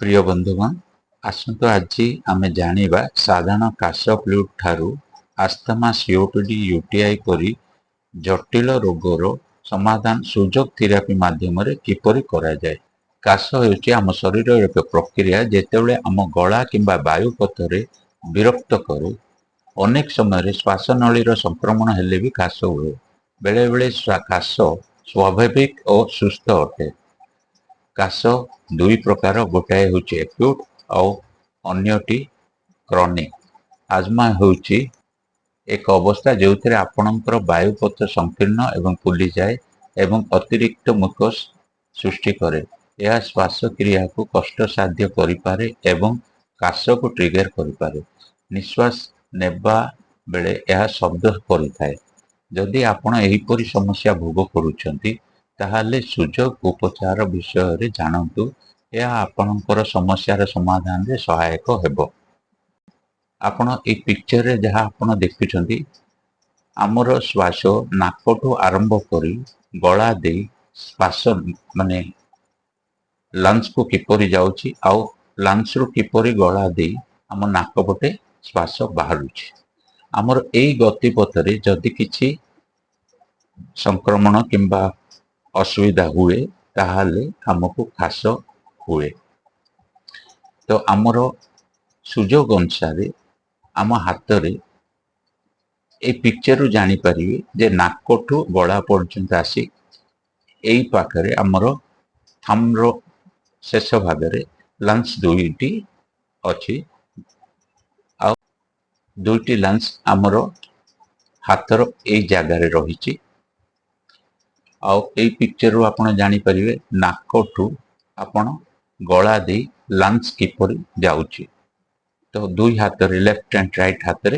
ପ୍ରିୟ ବନ୍ଧୁଗଣ, ଆସନ୍ତୁ ଆଜି ଆମେ ଜାଣିବା ସାଧାରଣ କାଶ, ଫ୍ଲୁ ଠାରୁ ଆସ୍ଥମା, ସିଓପିଡି, ୟୁଟିଆଇ ପରି ଜଟିଳ ରୋଗର ସମାଧାନ ସୁଜୋକ ଥେରାପି ମାଧ୍ୟମରେ କିପରି କରାଯାଏ। କାଶ ହେଉଛି ଆମ ଶରୀରର ଏକ ପ୍ରକ୍ରିୟା, ଯେତେବେଳେ ଆମ ଗଳା କିମ୍ବା ବାୟୁପଥରେ ବିରକ୍ତ କରେ। ଅନେକ ସମୟରେ ଶ୍ୱାସନଳୀର ସଂକ୍ରମଣ ହେଲେ ବି କାଶ ହୁଏ। ବେଳେବେଳେ କାଶ ସ୍ୱାଭାବିକ ଓ ସୁସ୍ଥ ଅଟେ। କାଶ ଦୁଇ ପ୍ରକାର। ଗୋଟାଏ ହେଉଛି ଆକ୍ୟୁଟ୍ ଆଉ ଅନ୍ୟଟି କ୍ରନିକ୍। ଆଜମା ହେଉଛି ଏକ ଅବସ୍ଥା ଯେଉଁଥିରେ ଆପଣଙ୍କର ବାୟୁପଥ ସଂକୀର୍ଣ୍ଣ ଏବଂ ଫୁଲିଯାଏ ଏବଂ ଅତିରିକ୍ତ ମୁକସ୍ ସୃଷ୍ଟି କରେ। ଏହା ଶ୍ୱାସକ୍ରିୟାକୁ କଷ୍ଟସାଧ୍ୟ କରିପାରେ ଏବଂ କାଶକୁ ଟ୍ରିଗର କରିପାରେ। ନିଶ୍ୱାସ ନେବା ବେଳେ ଏହା ଶବ୍ଦ କରିଥାଏ। ଯଦି ଆପଣ ଏହିପରି ସମସ୍ୟା ଭୋଗ କରୁଛନ୍ତି, ତାହେଲେ ସୁଜୋକ ଉପଚାର ବିଷୟରେ ଜାଣନ୍ତୁ। ଏହା ଆପଣଙ୍କର ସମସ୍ୟାର ସମାଧାନରେ ସହାୟକ ହେବ। ଆପଣ ଏଇ ପିକ୍ଚରରେ ଯାହା ଆପଣ ଦେଖୁଛନ୍ତି, ଆମର ଶ୍ୱାସ ନାକଠୁ ଆରମ୍ଭ କରି ଗଳା ଦେଇ ଶ୍ୱାସ ମାନେ ଲଙ୍ଗସକୁ କିପରି ଯାଉଛି ଆଉ ଲଙ୍ଗସରୁ କିପରି ଗଳା ଦେଇ ଆମ ନାକ ପଟେ ଶ୍ୱାସ ବାହାରୁଛି। ଆମର ଏଇ ଗତିପଥରେ ଯଦି କିଛି ସଂକ୍ରମଣ କିମ୍ବା ଅସୁବିଧା ହୁଏ, ତାହେଲେ ଆମକୁ କାଶ ହୁଏ। ତ ଆମର ସୁଯୋଗ ଅନୁସାରେ ଆମ ହାତରେ ଏଇ ପିକ୍ଚରରୁ ଜାଣିପାରିବେ ଯେ ନାକଠୁ ଗଳା ପର୍ଯ୍ୟନ୍ତ ଆସି ଏଇ ପାଖରେ ଆମର ଥମ୍ର ଶେଷ ଭାଗରେ ଲଙ୍ଗସ ଦୁଇଟି ଅଛି। ଆଉ ଦୁଇଟି ଲଙ୍ଗସ ଆମର ହାତର ଏଇ ଜାଗାରେ ରହିଛି। ଆଉ ଏଇ ପିକ୍ଚରରୁ ଆପଣ ଜାଣିପାରିବେ ନାକଠୁ ଆପଣ ଗଳା ଦେଇ ଲଙ୍ଗସ କିପରି ଯାଉଛି। ତ ଦୁଇ ହାତରେ, ଲେଫ୍ଟ ଆଣ୍ଡ ରାଇଟ୍ ହାତରେ,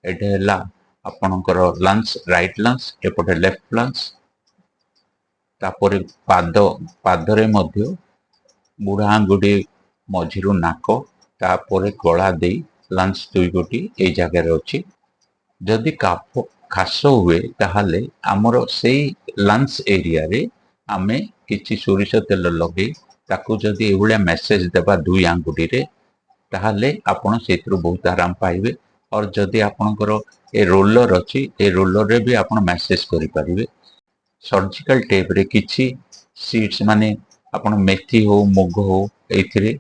ଏଇଟା ହେଲା ଆପଣଙ୍କର ଲଙ୍ଗସ, ରାଇଟ୍ ଲଙ୍ଗସ, ଏପଟେ ଲେଫ୍ଟ ଲଙ୍ଗସ। ତାପରେ ପାଦରେ ମଧ୍ୟ ବୁଢ଼ା ଆଙ୍ଗୁଠି ମଝିରୁ ନାକ, ତାପରେ ଗଳା ଦେଇ ଲଙ୍ଗସ ଦୁଇ ଗୋଟି ଏଇ ଜାଗାରେ ଅଛି। ଯଦି କାଶ ହୁଏ, ତାହେଲେ ଆମର ସେଇ ଲଙ୍ଗସ ଏରିଆରେ ଆମେ କିଛି ସୋରିଷ ତେଲ ଲଗେଇ ତାକୁ ଯଦି ଏଇଭଳିଆ ମ୍ୟାସେଜ ଦେବା ଦୁଇ ଆଙ୍ଗୁଠିରେ, ତାହେଲେ ଆପଣ ସେଇଥିରୁ ବହୁତ ଆରାମ ପାଇବେ। ଅର ଯଦି ଆପଣଙ୍କର ଏ ରୋଲର ଅଛି, ଏ ରୋଲରରେ ବି ଆପଣ ମ୍ୟାସେଜ କରିପାରିବେ। ସର୍ଜିକାଲ ଟେପ୍ରେ କିଛି ସିଡ୍ସ, ମାନେ ଆପଣ ମେଥି ହଉ, ମୁଗ ହଉ, ଏଇଥିରେ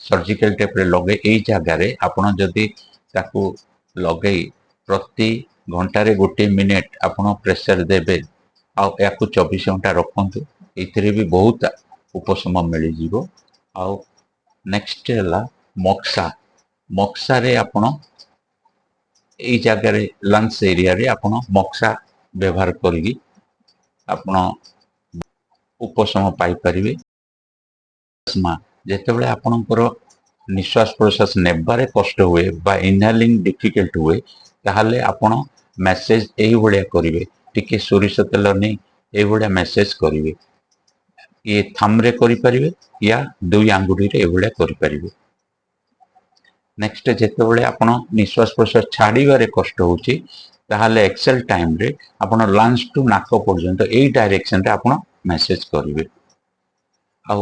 ସର୍ଜିକାଲ ଟେପ୍ରେ ଲଗେଇ ଏଇ ଜାଗାରେ ଆପଣ ଯଦି ତାକୁ ଲଗେଇ ପ୍ରତି ଘଣ୍ଟାରେ 1 ମିନିଟ୍ ଆପଣ ପ୍ରେସର ଦେବେ ଆଉ ଏହାକୁ 24 ଘଣ୍ଟା ରଖନ୍ତୁ, ଏଇଥିରେ ବି ବହୁତ ଉପଶମ ମିଳିଯିବ। ଆଉ ନେକ୍ସଟ ହେଲା ମକ୍ସା। ମକ୍ସାରେ ଆପଣ ଏଇ ଜାଗାରେ, ଲଙ୍ଗସ ଏରିଆରେ ଆପଣ ମକ୍ସା ବ୍ୟବହାର କରିକି ଆପଣ ଉପଶମ ପାଇପାରିବେ। ଯେତେବେଳେ ଆପଣଙ୍କର ନିଶ୍ୱାସ ପ୍ରଶ୍ୱାସ ନେବାରେ କଷ୍ଟ ହୁଏ ବା ଇନହେଲିଂ ଡିଫିକଲ୍ଟ ହୁଏ, ତାହେଲେ ଆପଣ ମ୍ୟାସେଜ ଏଇଭଳିଆ କରିବେ। ଟିକେ ସୋରିଷ ତେଲ ନେଇ ଏଇଭଳିଆ ମ୍ୟାସେଜ କରିବେ। ଇଏ ଥମ୍ରେ କରିପାରିବେ ୟା ଦୁଇ ଆଙ୍ଗୁଠିରେ ଏଇଭଳିଆ କରିପାରିବେ। ନେକ୍ସଟ, ଯେତେବେଳେ ଆପଣ ନିଶ୍ୱାସ ପ୍ରଶ୍ୱାସ ଛାଡ଼ିବାରେ କଷ୍ଟ ହେଉଛି, ତାହେଲେ ଏକ୍ସହେଲ ଟାଇମରେ ଆପଣ ଲଙ୍ଗସ ଟୁ ନାକ ପର୍ଯ୍ୟନ୍ତ ଏଇ ଡାଇରେକ୍ସନରେ ଆପଣ ମ୍ୟାସେଜ କରିବେ। ଆଉ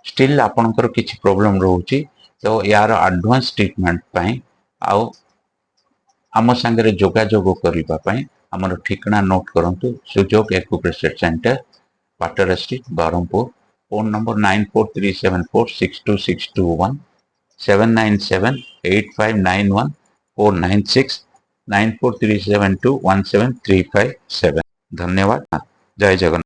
ଷ୍ଟିଲ୍ ଆପଣଙ୍କର କିଛି ପ୍ରୋବ୍ଲେମ ରହୁଛି, ତ ୟାର ଆଡଭାନ୍ସ ଟ୍ରିଟମେଣ୍ଟ ପାଇଁ ଆଉ ଆମ ସାଙ୍ଗରେ ଯୋଗାଯୋଗ କରିବା ପାଇଁ ଆମର ଠିକଣା ନୋଟ୍ କରନ୍ତୁ। ସୁଯୋଗ acupressure centre, Patara street, Brahmapur. Phone number 9437462621, 7978591496, 9437217357. ଧନ୍ୟବାଦ। ଜୟ ଜଗନ୍ନାଥ।